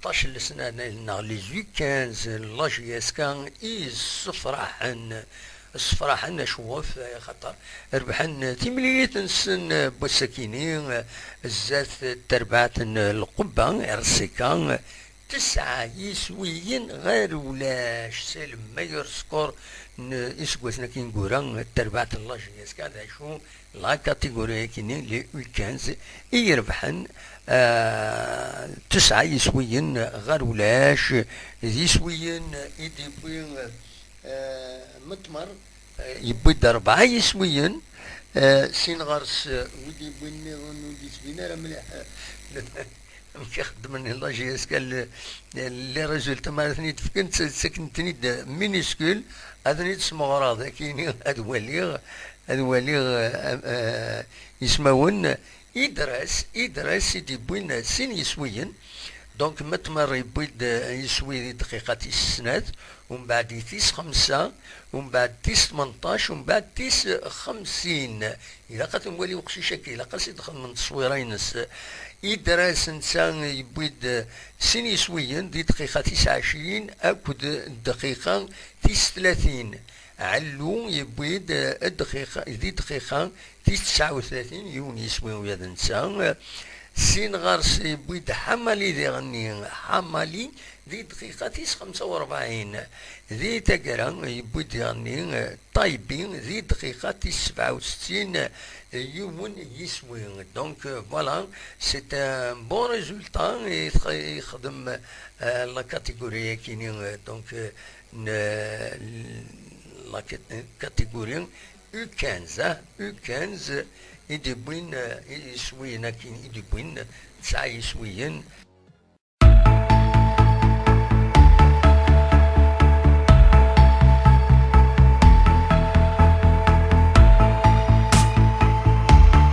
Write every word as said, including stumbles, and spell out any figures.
Aṭas n lesnanay-nneɣ, les U quinze, la J S K, i yessefraḥen, ssefraḥen acwef, axaṭer rebḥen timlilit-nsen n wass-akini zdat terbaɛt n Lqubba, R C K, tesɛa yiswiyen ɣer ulac. C'est le meilleur score n iseggasen-agi ineggura, terbaɛt n la J S K, d acu, la catégorie-agi-nni, les U quinze, i irebḥen, ah, tesɛa yiswiyen ɣer ulac, d yiswiyen i d-yewwi, ah, Metmer, ah, yewwi-d rebɛa yiswiyen, ah, sin ɣer-s, ah, wi d-yewwin nniḍen ur d-yettbin ara mliḥ, ah, amek i xeddmen la J S K, le-, les résultats mi ara ten-id-fken, tt-, ttaken-ten-id minuscule, ad ten-id-smeɣreɣ dagi-ni, ad waliɣ, ad waliɣ, eh, eh, ismawen. Idres, Idres i d-yewwin sin yiswiyen. Donc, Metmer yewwi-d, eh, iswi di dqiqa tis snat, umbeɛd di tis xemsa, umbeɛd tis tmenṭac, umbeɛd tis xemsin. Ilaq ad nwali uqcic-agi, ilaq ad s-id-xedmen tteswira-ines. Idres netta yewwi-d sin yiswiyen di dqiqa tis ɛecrin akked dqiqa tis tlatin. Ɛellu yewwi-d dqiqa, di dqiqa tis tesɛa u tlatin, yiwen yiswi ula d netta. Sin ɣer-s yewwi-d Ḥamali diɣenni, Ḥamali di dqiqa tis xemsa u rebɛin. Di taggara yewwi-d diɣenni, eh, Ṭaybi di dqiqa tis sebɛa u settin, eh, yiwen yiswi. Donc, euh, voilà, c'est un bon résultat i tx-, i yexdem, euh, la catégorie-agi-ni, euh, donc, euh, n-, la cat-, catégorie U quinze, ah, U quinze, i d-yewwin, euh, iswiyen-agi, i d-yewwin tesɛa yiswiyen.